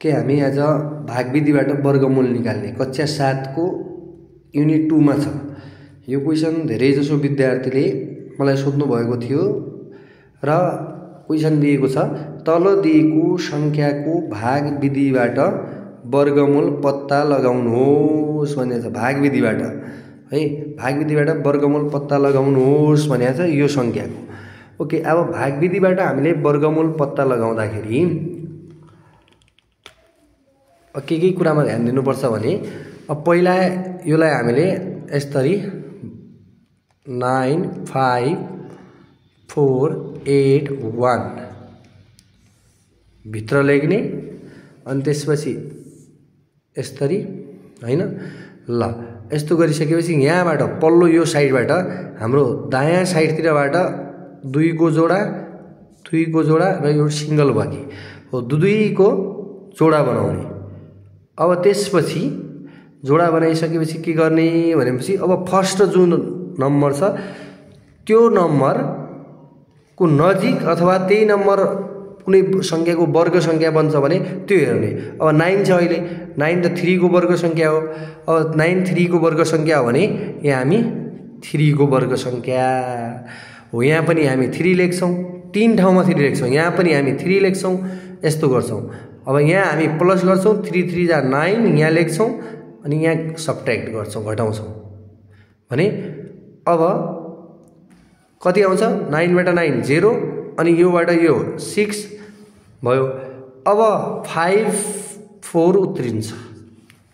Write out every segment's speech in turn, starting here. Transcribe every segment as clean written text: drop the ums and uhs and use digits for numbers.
के हामी आज भागविधिबाट वर्गमूल निकाल्ने कक्षा 7 को युनिट 2 मा छ। यो क्वेशन धेरै जसो विद्यार्थीले मलाई सोध्नु भएको थियो र क्वेशन दिएको छ तल दिएको संख्याको भागविधिबाट वर्गमूल पत्ता लगाउनुहोस् भनेको छ। भागविधिबाट है, भागविधिबाट वर्गमूल पत्ता लगाउनुहोस् भनेको छ यो संख्याको। ओके, अब भागविधिबाट हामीले वर्गमूल पत्ता लगाउँदाखेरि के कुरामा ध्यान दिनुपर्छ भने अब पहिला योलाई हामीले यसरी 9 5 4 8 1 भित्र लेख्ने अनि त्यसपछि यसरी हैन। ल यस्तो गरिसकेपछि यहाँबाट पल्लो यो साइडबाट हाम्रो दायाँ साइडतिरबाट 2 को जोडा र यो सिंगल बाँकी हो, दुईको जोडा बनाउने। अब त्यसपछि जोडा बनाइसकेपछि के गर्ने भनेपछि अब फर्स्ट जुन नम्बर छ त्यो नम्बरको नजिक अथवा त्यही नम्बर कुनै संख्याको वर्ग संख्या बन्छ भने त्यो हेर्ने। अब 9 छ, अहिले 9 त 3 को वर्ग संख्या हो। अब 9 3 को वर्ग संख्या हो भने यहाँ हामी 3 को वर्ग संख्या हो। यहाँ पनि हामी 3 लेख्छौँ, 3 ठाउँमा 3 लेख्छौँ, यहाँ पनि हामी 3 लेख्छौँ, यस्तो गर्छौँ। अब यहाँ हामी प्लस गर्छौँ, 3 3 जा 9 यहाँ लेख्छौँ अनि यहाँ सबट्र्याक्ट गर्छौँ, घटाउँछौँ भने अब कति आउँछ 9 बाट 9 0 अनि योबाट यो 6 भयो। अब 5 4 उत्रिन्छ,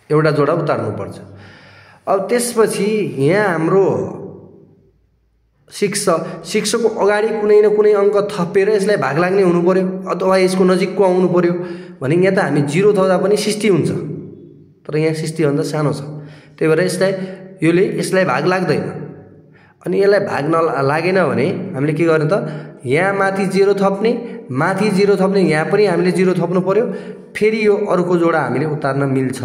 एउटा जोडा उतार्नुपर्छ। अब त्यसपछि यहाँ हाम्रो 6 छ, 6 को अगाडि कुनै न कुनै अङ्क थपेर यसलाई भाग लाग्ने हुनु पर्यो अथवा यसको नजिकको आउनु पर्यो भने यहाँ त हामी 0 थप्दा पनि 60 हुन्छ, तर यहाँ 60 भन्दा सानो छ। त्यही भएर यसलाई भाग लाग्दैन। अनि यसलाई भाग लागेन भने हामीले के गर्ने त, यहाँ माथि 0 थप्ने, माथि 0 थप्ने, यहाँ पनि हामीले 0 थप्नु पर्यो। फेरि यो अर्को जोडा हामीले उतार्न मिल्छ।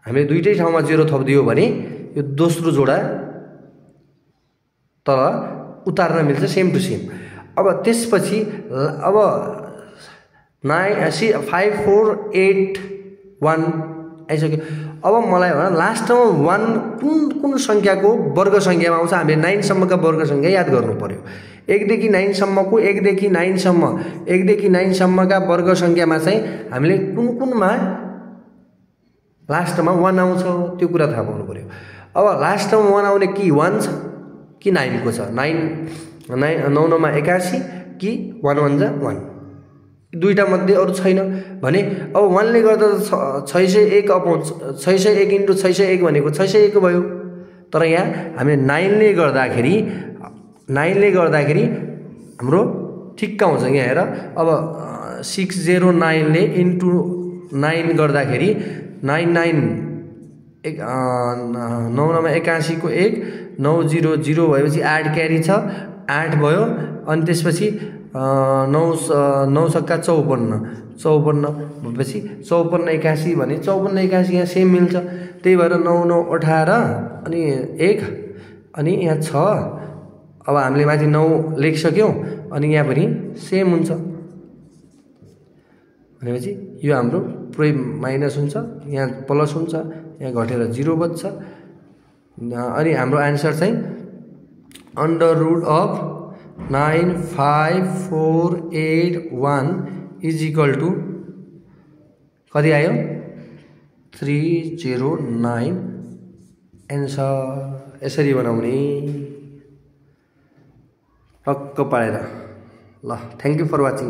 हामीले दुईटै ठाउँमा 0 थपिदियो भने यो दोस्रो जोडा तल उतार्न मिल्छ, सेम टु सेम। अब त्यसपछि अब 5 4 8 1 आइसक्यो। अब मलाई भन लास्टमा 1 कुन संख्याको वर्ग संख्यामा आउँछ। हामीले 9 सम्मका वर्ग संख्या याद गर्नु पर्यो। 1 देखि 9 सम्मको 1 देखि 9 सम्मका वर्ग संख्यामा चाहिँ हामीले कुनमा लास्टमा 1 आउँछ त्यो कुरा थाहा पाउनु पर्यो। अब लास्टमा 1 आउने कि 1 छ कि 9 को छ, 9 9 मा 81 कि 1 1 जा 1, दुईटा मध्ये अरु छैन भने अब 1 ले गर्दा 601 अपॉन 601 इन्टु 601 भनेको 601 भयो। तर यहाँ हामीले 9 ले गर्दाखेरि हाम्रो ठिक्क आउँछ। यहाँ हेर, अब 609 ले इन्टु 9 गर्दाखेरि 99 9 मा 81 को 1 900 भएपछि 8 क्यारी छ, 8 भयो। अनि त्यसपछि 9 सक्का 54 भएपछि 54 81 भने 54 81 यहाँ सेम मिल्छ। त्यही भएर 9 9 18 अनि 1 अनि यहाँ 6। अब हामीले माथि 9 लेखिसक्यौँ अनि यहाँ पनि सेम हुन्छ भनेपछि यो हाम्रो पुरै माइनस हुन्छ, यहाँ प्लस हुन्छ, यहाँ घटेर 0 बच्छ। अनि हाम्रो आन्सर चाहिँ under root of 9 5 4 8 1 is equal to कति आयो 309 एन्सर। यसरी बनाउने टक्क पारेर। ल, थ्याङ्क यू फर वाचिङ।